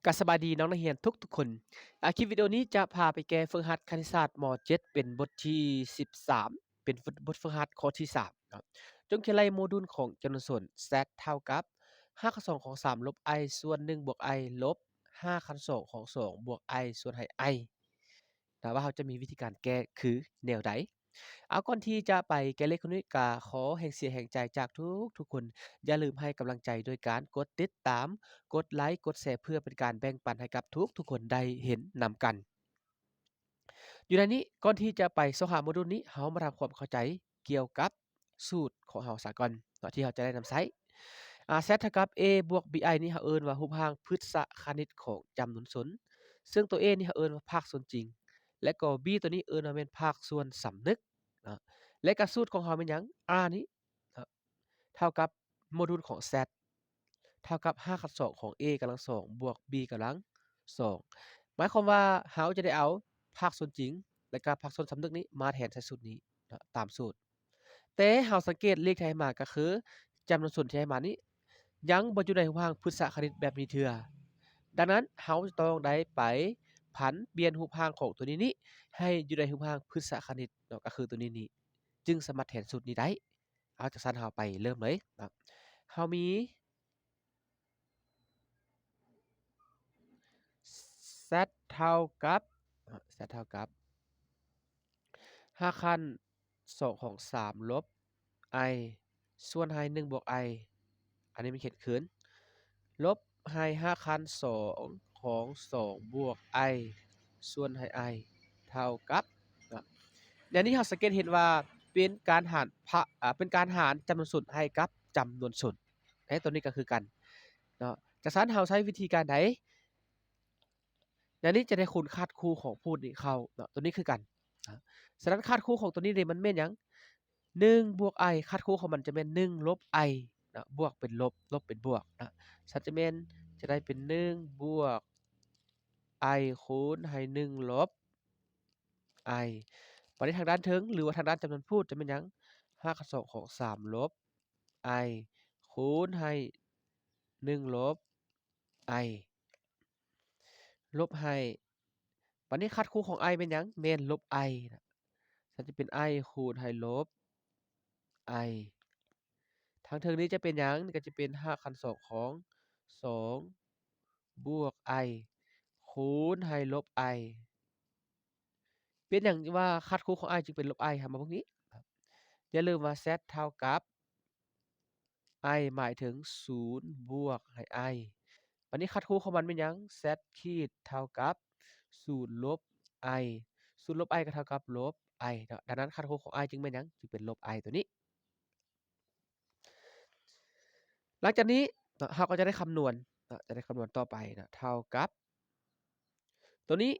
ກະສະບາຍດີນ້ອງນັກຮຽນທຸກໆຄົນ. ອາ ຄລິບວິດີໂອນີ້ຈະພາໄປແກ້ຝຶກຫັດຄະນິດສາດ ມໍເຈັດ ເປັນບົດທີສິບສາມ ເປັນບົດ ບົດຝຶກຫັດຂໍ້ທີສາມເນາະ. ຈົ່ງຂຽນໄລ່ໂມດູນຂອງຈຳນວນສົນ z ເທົ່າກັບຮາກຂັ້ນສອງຂອງສາມລົບ i ສ່ວນໜຶ່ງບວກ i ລົບຮາກຂັ້ນສອງຂອງສອງບວກ i ສ່ວນໃຫ້ i ນະ ວ່າເຮົາຈະມີວິທີການແກ້ຄືແນວໃດ. ເອົາ ກ່ອນທີ່ຈະໄປແກ້ເລກຂໍ້ນີ້ ກະຂໍແຮງເຊຍແຮງໃຈຈາກທຸກໆຄົນ. ຢ່າລືມໃຫ້ກຳລັງໃຈໂດຍການກົດຕິດຕາມ, ກົດໄລ, ກົດແຊ ເພື່ອເປັນການແບ່ງປັນໃຫ້ກັບທຸກໆຄົນໄດ້ເຫັນນຳກັນ. ຢູ່ໃນນີ້ ກ່ອນທີ່ຈະໄປຊອກຫາໂມດູນນີ້ ເຮົາມາທຳຄວາມເຂົ້າໃຈກ່ຽວກັບສູດຂອງເຮົາສາກ່ອນເນາະ ທີ່ເຮົາຈະໄດ້ນຳໃຊ້. ອາ z ເທົ່າກັບ a ບວກ bi ນີ້ ເຮົາເອີ້ນວ່າຮູບຮ່າງພຶດຊະຄະນິດຂອງຈຳນວນສົນ, ເຊິ່ງຕົວ a ນີ້ ເຮົາເອີ້ນວ່າພາກສ່ວນຈິງ ແລະກໍ b ຕົວນີ້ເອີ້ນວ່າແມ່ນພາກສ່ວນສຳນຶກເນາະ. ແລະກະສູດຂອງເຮົາແມ່ນຫຍັງ? R ນີ້ເນາະ ເທົ່າກັບໂມດູນຂອງ z ເທົ່າກັບຮາກຂັ້ນສອງຂອງ a ກຳລັງສອງບວກ b ກຳລັງສອງ. ໝາຍຄວາມວ່າເຮົາຈະໄດ້ເອົາພາກສ່ວນຈິງ ແລະກະພາກສ່ວນສຳນຶກນີ້ມາແທນໃສ່ສູດນີ້ເນາະ ຕາມສູດ. ແຕ່ເຮົາສັງເກດເລກທີ່ໃຫ້ມາ ກະຄືຈຳນວນສົນທີ່ໃຫ້ມານີ້ ຍັງບໍ່ຢູ່ໃນຮູບຮ່າງພຶດຊະຄະນິດແບບນີ້ເທື່ອ. ດັ່ງນັ້ນ ເຮົາຈະຕ້ອງໄດ້ໄປຜັນປ່ຽນຮູບຮ່າງຂອງຕົວນີ້ນີ້ ໃຫ້ຢູ່ໃນຮູບຮ່າງພຶດຊະຄະນິດເນາະ ກະຄືຕົວນີ້ນີ້ ຈຶ່ງສາມາດແທນສູດນີ້ໄດ້. ເອົາ ຈັ່ງຊັ້ນເຮົາໄປເລີ່ມເລີຍເນາະ. ເຮົາມີ z ເທົ່າກັບ z ເທົ່າກັບຮາກຂັ້ນສອງຂອງສາມລົບ i ສ່ວນໃຫ້ໜຶ່ງບວກ i ອັນນີ້ມັນຂຽນຄືນ ລົບໃຫ້ຮາກຂັ້ນສອງຂອງສອງບວກ i ສ່ວນໃຫ້ i ເທົ່າກັບເນາະ. ແນວນີ້ເຮົາສັງເກດເຫັນວ່າເປັນການຫານພະ ອາ ເປັນການຫານຈຳນວນສົນໃຫ້ກັບຈຳນວນສົນ. ແລະ ຕົວນີ້ກໍຄືກັນເນາະ. ຈາກນັ້ນເຮົາໃຊ້ວິທີການໃດ? ແນວນີ້ຈະໄດ້ຄູນຄາດຄູ່ຂອງພູດນີ້ເຂົ້າເນາະ. ຕົວນີ້ຄືກັນ. ອາ ສະນັ້ນຄາດຄູ່ຂອງຕົວນີ້ເດ ມັນແມ່ນຫຍັງ? ໜຶ່ງບວກ i ຄາດຄູ່ຂອງມັນຈະແມ່ນໜຶ່ງລົບ i ນະ ບວກເປັນລົບ ລົບເປັນບວກນະ. ສະນັ້ນຈະແມ່ນ ຈະໄດ້ເປັນໜຶ່ງບວກ i ຄູນໃຫ້ໜຶ່ງລົບ i. ບາດນີ້ທາງດ້ານເທິງ ຫຼືວ່າທາງດ້ານຈຳນວນພູດຈະແມ່ນຫຍັງ? ຮາກຂັ້ນສອງຂອງສາມລົບ i ຄູນໃຫ້ໜຶ່ງລົບ i ລົບໃຫ້ ບາດນີ້ຄາດຄູ່ຂອງ i ແມ່ນຫຍັງ? ແມ່ນລົບ i ນະ. ສະນັ້ນຈະເປັນ i ຄູນໃຫ້ລົບ i. ທາງເທິງນີ້ຈະເປັນຫຍັງ? ນີ້ກໍຈະເປັນຮາກຂັ້ນສອງຂອງສອງບວກ i ຄູນໃຫ້ລົບ i. ເປັນຫຍັງວ່າຄາດຄູ່ຂອງ i ຈຶ່ງເປັນລົບ i? ເຮົາມາເບິ່ງນີ້. ຢ່າລືມວ່າ z ເທົ່າກັບ i ໝາຍເຖິງສູນບວກໃຫ້ i. ບາດນີ້ຄາດຄູ່ຂອງມັນແມ່ນຫຍັງ? z ຂີດເທົ່າກັບສູນລົບ i. ສູນລົບ i ກໍເທົ່າກັບລົບ i ເນາະ. ດັ່ງນັ້ນຄາດຄູ່ຂອງ i ຈຶ່ງແມ່ນຫຍັງ? ຈຶ່ງເປັນລົບ i ຕົວນີ້. ຫຼັງຈາກນີ້ເນາະ ເຮົາກໍຈະໄດ້ຄຳນວນເນາະ ຈະໄດ້ຄຳນວນຕໍ່ໄປເນາະ ເທົ່າກັບຕົວນີ້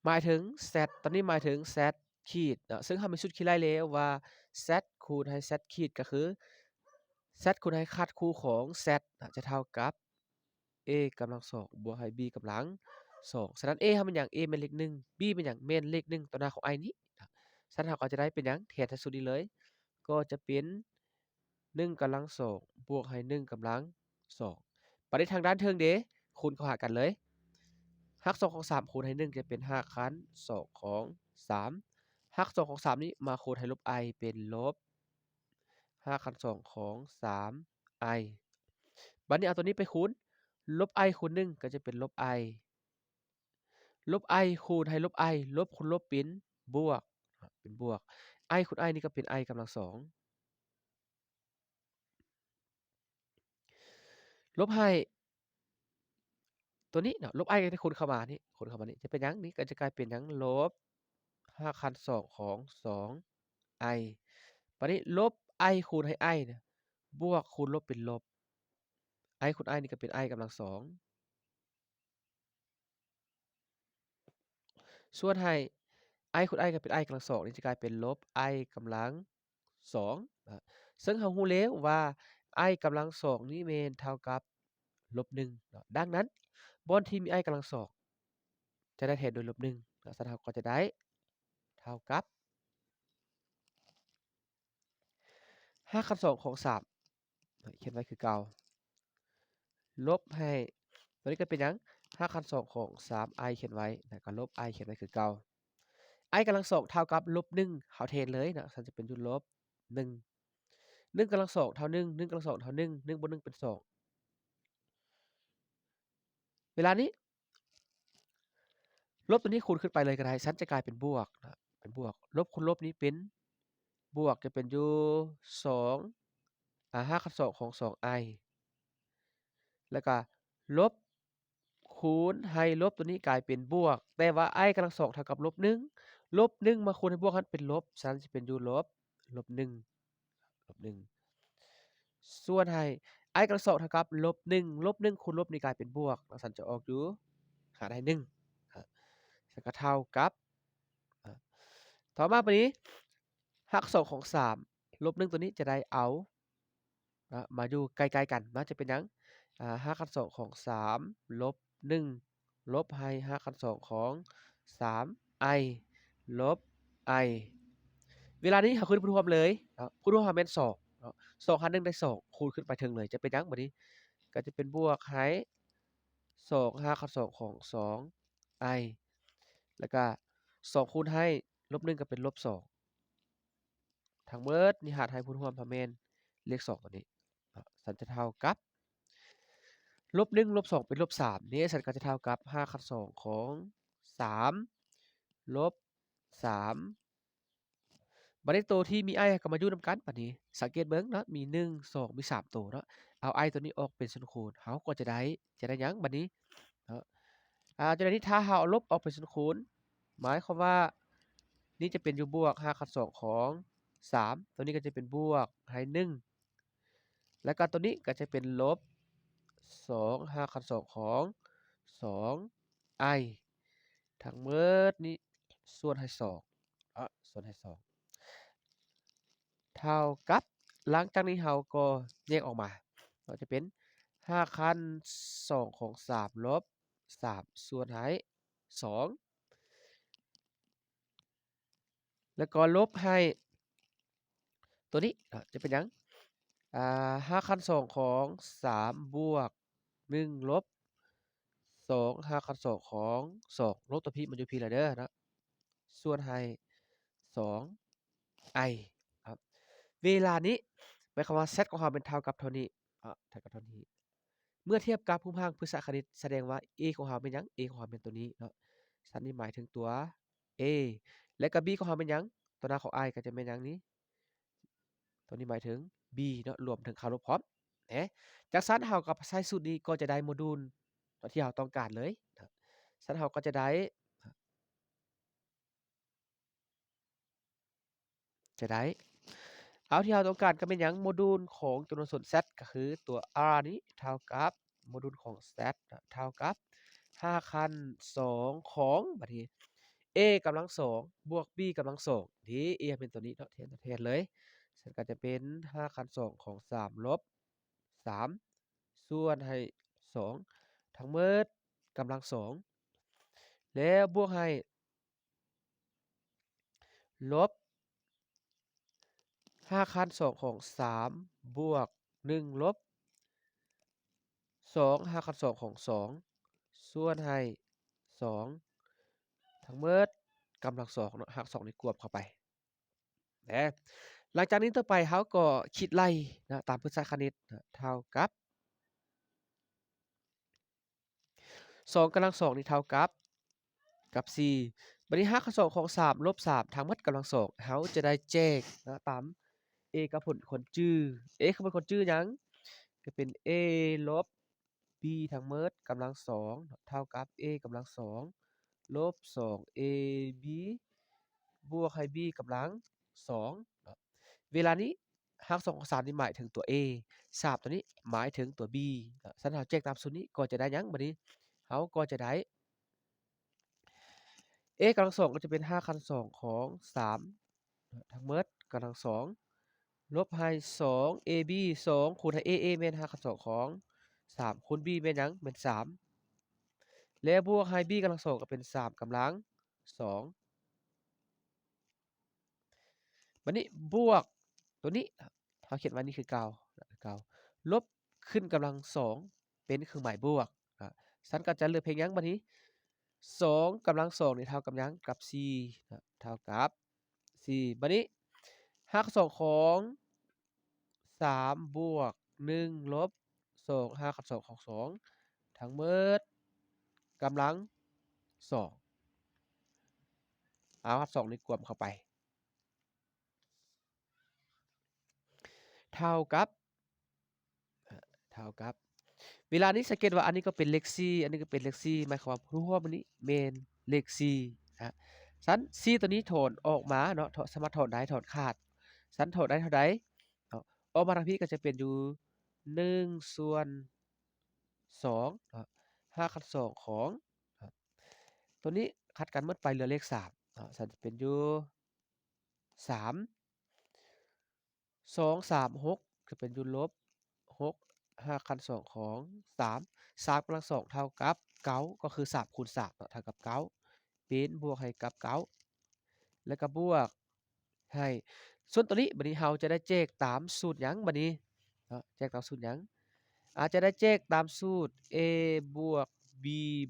ໝາຍເຖິງ z ຕົວນີ້ໝາຍເຖິງ z ຂີດເນາະ. ເຊິ່ງເຮົາມີສູດຄິດໄລ່ແລ້ວວ່າ z ຄູນໃຫ້ z ຂີດ ກໍຄື z ຄູນໃຫ້ຄາດຄູ່ຂອງ z ນະ ຈະເທົ່າກັບ a ກຳລັງສອງບວກໃຫ້ b ກຳລັງສອງ. ສະນັ້ນ a ເຮົາແມ່ນຫຍັງ? a ແມ່ນເລກໜຶ່ງ. b ແມ່ນຫຍັງ? ແມ່ນເລກໜຶ່ງຕໍ່ໜ້າຂອງ i ນີ້. ສະນັ້ນເຮົາກໍຈະໄດ້ເປັນຫຍັງ? ແທນໃສ່ສູດນີ້ເລີຍ ກໍຈະເປັນໜຶ່ງກຳລັງສອງບວກໃຫ້ໜຶ່ງກຳລັງສອງ. ບາດນີ້ທາງດ້ານເທິງເດ ຄູນເຂົ້າຫາກັນເລີຍ. ຮາກສອງຂອງສາມຄູນໃຫ້ໜຶ່ງ ຈະເປັນຮາກຂັ້ນສອງຂອງສາມ. ຮາກສອງຂອງສາມນີ້ມາຄູນໃຫ້ລົບ i ເປັນລົບຮາກຂັ້ນສອງຂອງສາມ i. ບາດນີ້ເອົາຕົວນີ້ໄປຄູນ ລົບ i ຄູນໜຶ່ງ ກໍຈະເປັນລົບ i. ລົບ i ຄູນໃຫ້ລົບ i ລົບຄູນລົບເປັນບວກ ເປັນບວກ. i ຄູນ i ນີ້ກໍເປັນ i ກຳລັງສອງ ລົບໃຫ້ຕົວນີ້ເນາະ ລົບ i ກໍຈະຄູນເຂົ້າມານີ້ ຄູນເຂົ້າມານີ້ ຈະເປັນຫຍັງ? ນີ້ກໍຈະກາຍເປັນຫຍັງ? ລົບຮາກຂັ້ນສອງຂອງສອງ i. ບາດນີ້ລົບ i ຄູນໃຫ້ i ນະ ບວກຄູນລົບເປັນລົບ i ຄູນ i ນີ້ກໍເປັນ i ກຳລັງສອງ ສ່ວນໃຫ້ i ຄູນ i ກໍເປັນ i ກຳລັງສອງ ນີ້ຈະກາຍເປັນລົບ i ກຳລັງສອງນະ. ເຊິ່ງເຮົາຮູ້ແລ້ວວ່າ i ກຳລັງສອງນີ້ແມ່ນເທົ່າກັບລົບໜຶ່ງເນາະ. ດັ່ງນັ້ນ ບ່ອນທີ່ມີ i ກຳລັງສອງ ຈະໄດ້ແທນດ້ວຍລົບໜຶ່ງເນາະ. ສະນັ້ນເຮົາກໍຈະໄດ້ເທົ່າກັບ ຮາກຂັ້ນສອງຂອງສາມ ຂຽນໄວ້ຄືເກົ່າ ລົບໃຫ້ ຕົວນີ້ກໍເປັນຫຍັງ? ຮາກຂັ້ນສອງຂອງສາມ i ຂຽນໄວ້ນະ ກໍລົບ i ຂຽນໄວ້ຄືເກົ່າ. i ກຳລັງສອງເທົ່າກັບລົບໜຶ່ງ ເຮົາແທນເລີຍນະ ສັນຈະເປັນຢູ່ລົບໜຶ່ງ. ໜຶ່ງກຳລັງສອງເທົ່າໜຶ່ງ ໜຶ່ງກຳລັງສອງເທົ່າໜຶ່ງ ໜຶ່ງບວກໜຶ່ງເປັນສອງ. ເວລານີ້ ລົບຕົວນີ້ຄູນຂຶ້ນໄປເລີຍກໍໄດ້ ສັນຈະກາຍເປັນບວກນະ ເປັນບວກ ລົບຄູນລົບນີ້ເປັນບວກ ຈະເປັນຢູ່ສອງ ອາ ຮາກຂັ້ນສອງຂອງສອງ i ແລ້ວກະລົບ ຄູນໃຫ້ລົບຕົວນີ້ກາຍເປັນບວກ ແຕ່ວ່າ i ກຳລັງສອງເທົ່າກັບລົບໜຶ່ງ ລົບໜຶ່ງມາຄູນໃຫ້ບວກຫັ້ນເປັນລົບ ສະນັ້ນຊິເປັນຢູ່ລົບ ລົບໜຶ່ງ ລົບໜຶ່ງ ສ່ວນໃຫ້ i ກຳລັງສອງເທົ່າກັບລົບໜຶ່ງ ລົບໜຶ່ງຄູນລົບນີ້ກາຍເປັນບວກ ສະນັ້ນຈະອອກຢູ່ ຫາໄດ້ໜຶ່ງ ສະນັ້ນກໍເທົ່າກັບ ອາ ຕໍ່ມາບາດນີ້ ຮາກສອງຂອງສາມ ລົບໜຶ່ງຕົວນີ້ຈະໄດ້ເອົາ ນະ ມາຢູ່ໃກ້ໆກັນນະ ຈະເປັນຫຍັງ? ອາ ຮາກຂັ້ນສອງຂອງສາມ ລົບໜຶ່ງ ລົບໃຫ້ຮາກຂັ້ນສອງຂອງສາມ i ລົບ i. ເວລານີ້ເຮົາຄືນພູດຮ່ວມເລີຍເນາະ ພູດຮ່ວມເຮົາແມ່ນສອງເນາະ ສອງຫານໜຶ່ງໄດ້ສອງ ຄູນຂຶ້ນໄປເທິງເລີຍ ຈະເປັນຫຍັງບາດນີ້? ກໍຈະເປັນບວກໃຫ້ສອງ ຮາກຂັ້ນສອງຂອງສອງ i ແລ້ວກະສອງຄູນໃຫ້ລົບໜຶ່ງກໍເປັນລົບສອງ. ທັງໝົດນີ້ຫານໃຫ້ພູດຮ່ວມເຮົາແມ່ນເລກສອງຕົວນີ້ເນາະ ສັນຈະເທົ່າກັບ ລົບໜຶ່ງ ລົບສອງ ເປັນລົບສາມ ນີ້ສັນກໍຈະເທົ່າກັບຮາກຂັ້ນສອງຂອງສາມ ລົບສາມ. ບາດນີ້ໂຕທີ່ມີ i ກໍມາຢູ່ນຳກັນ ບາດນີ້ສັງເກດເບິ່ງເນາະ ມີໜຶ່ງ ສອງ ມີສາມໂຕເນາະ ເອົາ i ຕົວນີ້ອອກເປັນສ່ວນຄູນ ເຮົາກໍຈະໄດ້ ຈະໄດ້ຫຍັງບາດນີ້ເນາະ? ອາ ຈະໄດ້ນີ້ ຖ້າເຮົາເອົາລົບອອກເປັນສ່ວນຄູນ ໝາຍຄວາມວ່ານີ້ຈະເປັນຢູ່ບວກຮາກຂັ້ນສອງຂອງສາມ ຕົວນີ້ກໍຈະເປັນບວກໃຫ້ໜຶ່ງ ແລ້ວກໍຕົວນີ້ກໍຈະເປັນລົບສອງ ຮາກຂັ້ນສອງຂອງສອງ i ທັງໝົດນີ້ສ່ວນໃຫ້ສອງເນາະ ສ່ວນໃຫ້ສອງ ເທົ່າກັບ ຫຼັງຈາກນີ້ເຮົາກໍແຍກອອກມາເນາະ ຈະເປັນຮາກຂັ້ນສອງຂອງສາມ ລົບສາມ ສ່ວນໃຫ້ສອງ ແລ້ວກໍລົບໃຫ້ຕົວນີ້ເນາະ ຈະເປັນຫຍັງ? ອາ ຮາກຂັ້ນສອງຂອງສາມ ບວກໜຶ່ງ ລົບສອງ ຮາກຂັ້ນສອງຂອງສອງ ລົບຕົວພີ້ມັນຢູ່ພີ້ລະເດີເນາະ ສ່ວນໃຫ້ສອງ i ເນາະ. ເວລານີ້ ໝາຍຄວາມວ່າ z ຂອງເຮົາແມ່ນເທົ່າກັບເທົ່ານີ້ເນາະ ເທົ່າກັບເທົ່ານີ້. ເມື່ອທຽບກັບຮູບຮ່າງພຶດຊະຄະນິດ ສະແດງວ່າ a ຂອງເຮົາແມ່ນຫຍັງ? a ຂອງເຮົາແມ່ນຕົວນີ້ເນາະ ຊັ້ນນີ້ໝາຍເຖິງຕົວ a ແລະກໍ b ຂອງເຮົາແມ່ນຫຍັງ? ຕົວໜ້າຂອງ i ກໍຈະແມ່ນຫຍັງນີ້? ຕົວນີ້ໝາຍເຖິງ b ເນາະ ລວມເຖິງຄາລົບພ້ອມເນາະ. ຈາກຊັ້ນເຮົາກໍໃຊ້ສູດນີ້ກໍຈະໄດ້ໂມດູນທີ່ເຮົາຕ້ອງການເລີຍເນາະ. ຊັ້ນເຮົາກໍຈະໄດ້ ຈະໄດ້ ເອົາ ທີ່ເຮົາຕ້ອງການກໍແມ່ນຫຍັງ? ໂມດູນຂອງຈຳນວນສ່ວນ z ກໍຄືຕົວ r ນີ້ເທົ່າກັບໂມດູນຂອງ z ເທົ່າກັບຮາກຂັ້ນສອງຂອງ ບາດນີ້ a ກຳລັງສອງ ບວກ b ກຳລັງສອງ ເດ້ a ເປັນຕົວນີ້ເນາະ ແທນ ແທນເລີຍ ຊັ້ນກໍຈະເປັນຮາກຂັ້ນສອງຂອງສາມ ລົບສາມ ສ່ວນໃຫ້ສອງ ທັງໝົດກຳລັງສອງ ແລ້ວບວກໃຫ້ ລົບຮາກຂັ້ນສອງຂອງສາມ ບວກໜຶ່ງ ລົບສອງ ຮາກຂັ້ນສອງຂອງສອງ ສ່ວນໃຫ້ສອງ ທັງໝົດກຳລັງສອງເນາະ ຮາກສອງນີ້ກວມເຂົ້າໄປນະ. ຫຼັງຈາກນີ້ຕໍ່ໄປເຮົາກໍຄິດໄລ່ນະ ຕາມພຶດຊະຄະນິດນະ ເທົ່າກັບ ສອງກຳລັງສອງນີ້ເທົ່າກັບ ກັບສີ່ ບາດນີ້ຮາກຂັ້ນສອງຂອງສາມ ລົບສາມ ທັງໝົດກຳລັງສອງ ເຮົາຈະໄດ້ແຈກນະ ຕາມ a ກັບຜົນຄົນຈື່ a ຄືຜົນຄົນຈື່ຫຍັງ? ກໍເປັນ a ລົບ b ທັງໝົດກຳລັງສອງ ເທົ່າກັບ a ກຳລັງສອງ ລົບສອງ ab ບວກໃຫ້ b ກຳລັງສອງເນາະ. ເວລານີ້ ຮາກສອງຂອງສາມນີ້ໝາຍເຖິງຕົວ a ສາມຕົວນີ້ໝາຍເຖິງຕົວ b ເນາະ. ຊັ້ນເຮົາແຈກຕາມສູດນີ້ກໍຈະໄດ້ຫຍັງ? ບາດນີ້ເຮົາກໍຈະໄດ້ a ກຳລັງສອງກໍຈະເປັນຮາກຂັ້ນສອງຂອງສາມເນາະ ທັງໝົດກຳລັງສອງ ລົບໃຫ້ສອງ ab ສອງຄູນໃຫ້ a a ແມ່ນຮາກຂັ້ນສອງຂອງສາມ ຄູນ b ແມ່ນຫຍັງ? ແມ່ນສາມ ແລະ ບວກໃຫ້ b ກຳລັງສອງກໍເປັນສາມກຳລັງສອງ ບາດນີ້ບວກຕົວນີ້ ເຮົາຂຽນວ່ານີ້ຄືເກົ່າ ຄືເກົ່າ ລົບຂຶ້ນກຳລັງສອງ ປັນເຄື່ອງໝາຍບວກ ອາ ຊັ້ນກໍຈະເຫຼືອພຽງຫຍັງບາດນີ້? ສອງກຳລັງສອງນີ້ເທົ່າກັບຫຍັງ? ກັບສີ່ນະ ເທົ່າກັບສີ່. ບາດນີ້ຮາກຂັ້ນສອງຂອງສາມບວກໜຶ່ງລົບສອງຮາກຂັ້ນສອງຂອງສອງ ທັງໝົດກຳລັງສອງ ເອົາຮາກຂັ້ນສອງນີ້ກວມເຂົ້າໄປ ເທົ່າກັບ ເທົ່າກັບ ເວລານີ້ສັງເກດວ່າອັນນີ້ກໍເປັນເລກສີ່ ອັນນີ້ກໍເປັນເລກສີ່ ໝາຍຄວາມວ່າລວມອັນນີ້ແມ່ນເລກສີ່ນະ. ຊັ້ນສີ່ຕົວນີ້ຖອນອອກມາເນາະ ຖອນ ສາມາດຖອນໄດ້ ຖອນຂາດ. ຊັ້ນຖອນໄດ້ເທົ່າໃດເນາະ? ອອກມາທາງພີ້ກໍຈະເປັນຢູ່ໜຶ່ງສ່ວນສອງເນາະ ຮາກຂັ້ນສອງຂອງ ຕົວນີ້ຂັດກັນໝົດໄປ ເຫຼືອເລກສາມເນາະ ຊັ້ນຈະເປັນຢູ່ສາມ ສອງ ສາມ ຫົກ ຈະເປັນຢູ່ລົບຫົກຮາກຂັ້ນສອງຂອງສາມ ສາມກຳລັງສອງເທົ່າກັບເກົ້າ ກໍຄືສາມຄູນສາມເນາະ ເທົ່າກັບເກົ້າ ເປັນບວກໃຫ້ກັບເກົ້າ ແລ້ວກໍບວກໃຫ້ ສ່ວນຕົວນີ້ບາດນີ້ເຮົາຈະໄດ້ແຈກຕາມສູດຫຍັງບາດນີ້ເນາະ ແຈກຕາມສູດຫຍັງ? ອາດຈະໄດ້ແຈກຕາມສູດ A ບວກ B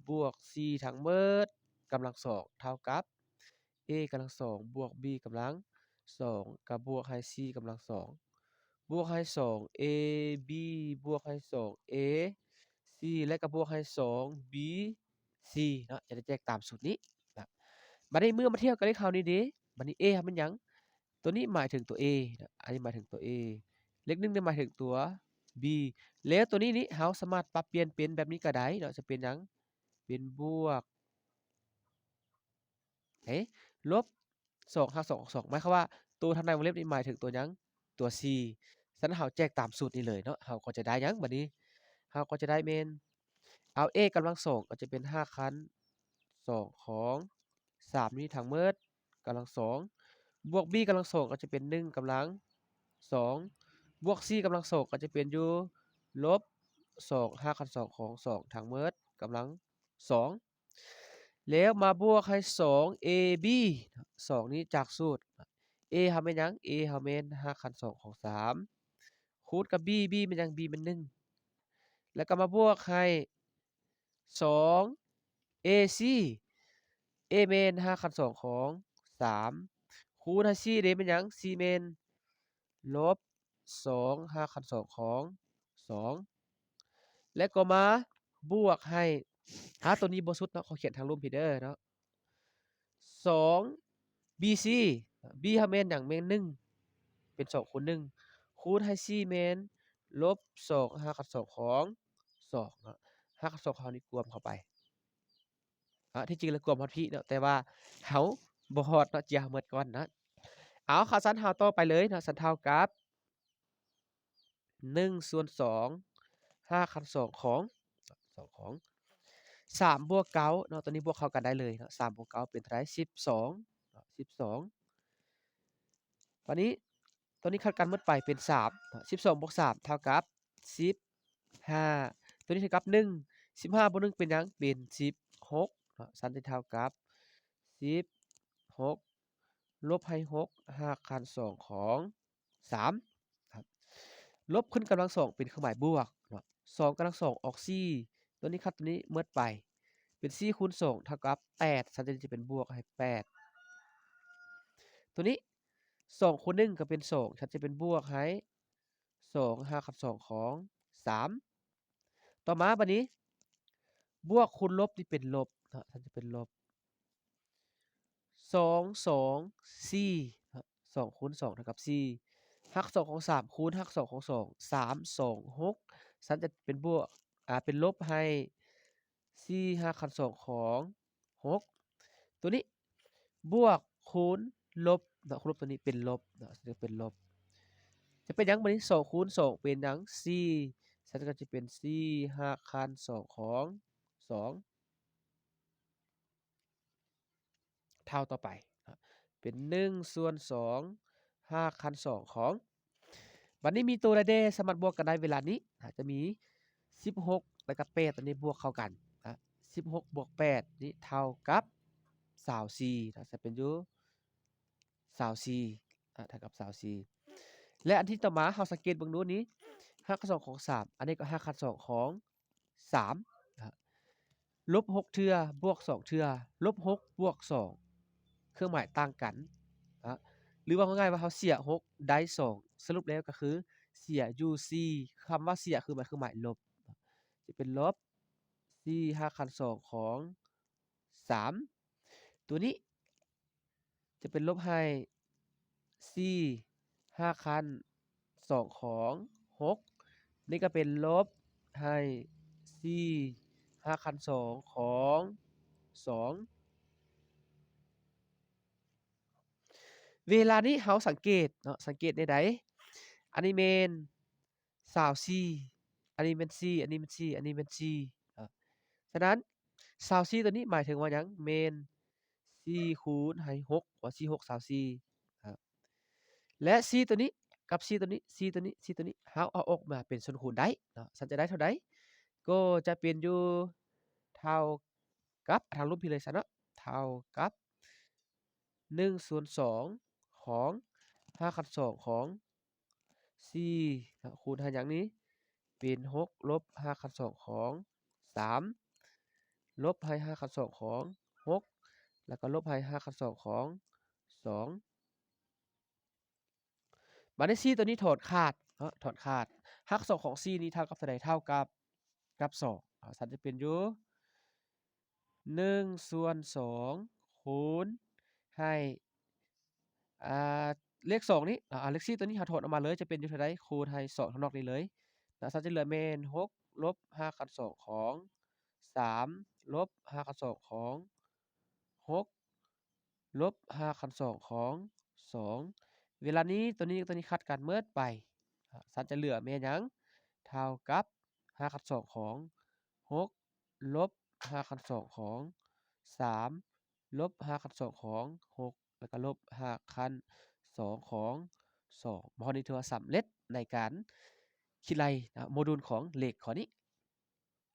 ບວກ C ທັງໝົດກຳລັງສອງເທົ່າກັບ A ກຳລັງສອງບວກ B ກຳລັງສອງ ກໍບວກໃຫ້ C ກຳລັງສອງ ບວກໃຫ້ສອງ AB ບວກໃຫ້ສອງ AC ແລະກໍບວກໃຫ້ສອງ BC ເນາະ ຈະໄດ້ແຈກຕາມສູດນີ້ນະ. ບາດນີ້ເມື່ອມາທຽບກັບເລກເຮົານີ້ເດ ບາດນີ້ A ເຮົາແມ່ນຫຍັງ? ຕົວນີ້ໝາຍເຖິງຕົວ A ນະ ອັນນີ້ໝາຍເຖິງຕົວ A ເລກໜຶ່ງນີ້ໝາຍເຖິງຕົວ B ແລ້ວຕົວນີ້ນີ້ເຮົາສາມາດປັບປ່ຽນເປັນແບບນີ້ກໍໄດ້ເນາະ ຈະເປັນຫຍັງ? ເປັນບວກ ເອ ລົບສອງຮາກສອງຂອງສອງ ໝາຍຄວາມວ່າໂຕທາງໃນວົງເລັບນີ້ໝາຍເຖິງຕົວຫຍັງ? ຕົວ C ສະນັ້ນເຮົາແຈກຕາມສູດນີ້ເລີຍເນາະ ເຮົາກໍຈະໄດ້ຫຍັງບາດນີ້? ເຮົາກໍຈະໄດ້ແມ່ນ ເອົາ A ກຳລັງສອງກໍຈະເປັນຮາກຂັ້ນສອງຂອງສາມນີ້ທັງໝົດກຳລັງສອງ ບວກ B ກຳລັງສອງກໍຈະເປັນໜຶ່ງກຳລັງສອງ ບວກ C ກຳລັງສອງກໍຈະເປັນຢູ່ລົບສອງຮາກຂັ້ນສອງຂອງສອງທັງໝົດກຳລັງສອງ ແລ້ວມາບວກໃຫ້ສອງ AB ສອງນີ້ຈາກສູດ A ເຮົາແມ່ນຫຍັງ? A ເຮົາແມ່ນຮາກຂັ້ນສອງຂອງສາມ ຄູນກັບ B B ແມ່ນຫຍັງ? B ແມ່ນໜຶ່ງ ແລ້ວກໍມາບວກໃຫ້ສອງ AC A ແມ່ນຮາກຂັ້ນສອງຂອງສາມ ຄູນໃຫ້ C ເດ ແມ່ນຫຍັງ? C ແມ່ນລົບສອງຮາກຂັ້ນສອງຂອງສອງ ແລ້ວກໍມາບວກໃຫ້ ຫາຕົວນີ້ບໍ່ສຸດເນາະ ຂໍຂຽນທາງລຸ່ມພີເດີເນາະ ສອງ BC B ເຮົາແມ່ນຫຍັງ? ແມ່ນໜຶ່ງ ເປັນສອງຄູນໜຶ່ງ ຄູນໃຫ້ C ແມ່ນລົບສອງຮາກຂັ້ນສອງຂອງສອງເນາະ ຮາກຂັ້ນສອງຂອງເຮົານີ້ກວມເຂົ້າໄປ ເນາະ ທີ່ຈິງແລ້ວກວມຮອດພີ້ເນາະ ແຕ່ວ່າເຮົາບໍ່ຮອດເນາະ ເຈຍເຮົາໝົດກ່ອນເນາະ ເອົາ ຄັນຊັ້ນເຮົາຕໍ່ໄປເລີຍເນາະ ຊັ້ນເທົ່າກັບໜຶ່ງສ່ວນສອງຮາກຂັ້ນສອງຂອງ ສອງຂອງສາມບວກເກົ້າເນາະ ຕົວນີ້ບວກເຂົ້າກັນໄດ້ເລີຍເນາະ ສາມບວກເກົ້າເປັນເທົ່າໃດ? ສິບສອງເນາະ ສິບສອງ ບາດນີ້ ຕົວນີ້ຂັດກັນໝົດໄປເປັນສາມເນາະ ສິບສອງບວກສາມເທົ່າກັບສິບຫ້າ ຕົວນີ້ເທົ່າກັບໜຶ່ງ ສິບຫ້າບວກໜຶ່ງເປັນຫຍັງ? ເປັນສິບຫົກເນາະ ຊັ້ນຈະເທົ່າກັບສິບຫົກ ລົບໃຫ້ຫົກຮາກຂັ້ນສອງຂອງສາມ ລົບຂຶ້ນກຳລັງສອງເປັນເຄື່ອງໝາຍບວກເນາະ ສອງກຳລັງສອງອອກສີ່ ຕົວນີ້ຂັດຕົວນີ້ໝົດໄປ ເປັນສີ່ຄູນສອງເທົ່າກັບແປດ ຊັ້ນຕົວນີ້ຈະເປັນບວກໃຫ້ແປດ ຕົວນີ້ສອງຄູນໜຶ່ງກໍເປັນສອງ ຊັ້ນຈະເປັນບວກໃຫ້ສອງຮາກຂັ້ນສອງຂອງສາມ ຕໍ່ມາບາດນີ້ ບວກຄູນລົບນີ້ເປັນລົບເນາະ ຊັ້ນຈະເປັນລົບ ສອງ ສອງ ສີ່ເນາະ ສອງຄູນສອງເທົ່າກັບສີ່ ຮາກສອງຂອງສາມຄູນຮາກສອງຂອງສອງ ສາມ ສອງ ຫົກ ຊັ້ນຈະເປັນບວກ ອາ ເປັນລົບໃຫ້ສີ່ຮາກຂັ້ນສອງຂອງຫົກ ຕົວນີ້ບວກຄູນລົບເນາະ ຄູນລົບຕົວນີ້ເປັນລົບເນາະ ຈະເປັນລົບ ຈະເປັນຫຍັງບາດນີ້? ສອງຄູນສອງເປັນຫຍັງ? ສີ່ ຊັ້ນກໍຈະເປັນສີ່ຮາກຂັ້ນສອງຂອງສອງ ເທົ່າຕໍ່ໄປ ເປັນໜຶ່ງສ່ວນສອງຮາກຂັ້ນສອງຂອງ ບາດນີ້ມີໂຕໃດແດ່ສາມາດບວກກັນໄດ້ເວລານີ້ ອາ ຈະມີສິບຫົກ ແລ້ວກໍແປດ ຕົວນີ້ບວກເຂົ້າກັນ ອາ ສິບຫົກບວກແປດນີ້ເທົ່າກັບຊາວສີ່ເນາະ ຈະເປັນຢູ່ຊາວສີ່ ອາ ເທົ່າກັບຊາວສີ່ ແລະ ອັນທີຕໍ່ມາເຮົາສັງເກດເບິ່ງດູນີ້ ຮາກຂັ້ນສອງຂອງສາມ ອັນນີ້ກໍຮາກຂັ້ນສອງຂອງ ສາມນະ ລົບຫົກເທື່ອ ບວກສອງເທື່ອ ລົບຫົກ ບວກສອງ ເຄື່ອງໝາຍຕ່າງກັນນະ ຫຼືເວົ້າງ່າຍໆວ່າເຮົາເສຍຫົກ ໄດ້ສອງ ສະຫຼຸບແລ້ວກໍຄືເສຍຢູ່ສີ່ ຄຳວ່າເສຍຄືໝາຍ ຄືໝາຍລົບ ຈະເປັນລົບສີ່ຮາກຂັ້ນສອງຂອງສາມ ຕົວນີ້ຈະເປັນລົບໃຫ້ສີ່ຮາກຂັ້ນສອງຂອງຫົກ ນີ້ກໍເປັນລົບໃຫ້ສີ່ຮາກຂັ້ນສອງຂອງສອງ ເວລານີ້ເຮົາສັງເກດເນາະ ສັງເກດແນວໃດ? ອັນນີ້ແມ່ນຊາວສີ່ ອັນນີ້ແມ່ນສີ່ ອັນນີ້ແມ່ນສີ່ ອັນນີ້ແມ່ນສີ່ເນາະ ສະນັ້ນ ຊາວສີ່ຕົວນີ້ໝາຍເຖິງວ່າຫຍັງ? ແມ່ນສີ່ຄູນໃຫ້ຫົກ ວ່າສີ່ຫົກຊາວສີ່ ເນາະ ແລະສີ່ຕົວນີ້ກັບສີ່ຕົວນີ້ ສີ່ຕົວນີ້ ສີ່ຕົວນີ້ ເຮົາເອົາອອກມາເປັນສ່ວນຄູນໄດ້ເນາະ ສັນຈະໄດ້ເທົ່າໃດ? ກໍຈະເປັນຢູ່ເທົ່າກັບ ທາງລົບພີ້ເລີຍຊະເນາະ ເທົ່າກັບໜຶ່ງສ່ວນສອງຂອງຮາກຂັ້ນສອງຂອງສີ່ເນາະ ຄູນໃຫ້ຫຍັງນີ້? ເປັນຫົກລົບຮາກຂັ້ນສອງຂອງສາມ ລົບໃຫ້ຮາກຂັ້ນສອງຂອງຫົກ ແລ້ວກໍລົບໃຫ້ຮາກຂັ້ນສອງຂອງສອງ ບາດນີ້ສີ່ຕົວນີ້ຖອນຂາດເນາະ ຖອນຂາດ ຮາກສອງຂອງສີ່ນີ້ເທົ່າກັບເທົ່າໃດ? ເທົ່າກັບ ກັບສອງເນາະ ສັນຈະເປັນຢູ່ໜຶ່ງສ່ວນສອງຄູນໃຫ້ ອ່າ ເລກສອງນີ້ ອ່າ ເລກສີ່ຕົວນີ້ເຮົາຖອນອອກມາເລີຍ ຈະເປັນຢູ່ເທົ່າໃດ? ຄູນໃຫ້ສອງທາງນອກນີ້ເລີຍ ແລ້ວສັນຈະເຫຼືອແມ່ນຫົກລົບຮາກຂັ້ນສອງຂອງສາມ ລົບຮາກຂັ້ນສອງຂອງຫົກ ລົບຮາກຂັ້ນສອງຂອງສອງ ເວລານີ້ຕົວນີ້ກັບຕົວນີ້ຂັດກັນໝົດໄປ ສັນຈະເຫຼືອແມ່ນຫຍັງ? ເທົ່າກັບຮາກຂັ້ນສອງຂອງຫົກ ລົບຮາກຂັ້ນສອງຂອງສາມ ລົບຮາກຂັ້ນສອງຂອງຫົກ ແລ້ວກໍລົບຮາກຂັ້ນສອງຂອງສອງ ຂໍ້ນີ້ຖືວ່າສຳເລັດໃນການຄິດໄລ່ນະ ໂມດູນຂອງເລກຂໍ້ນີ້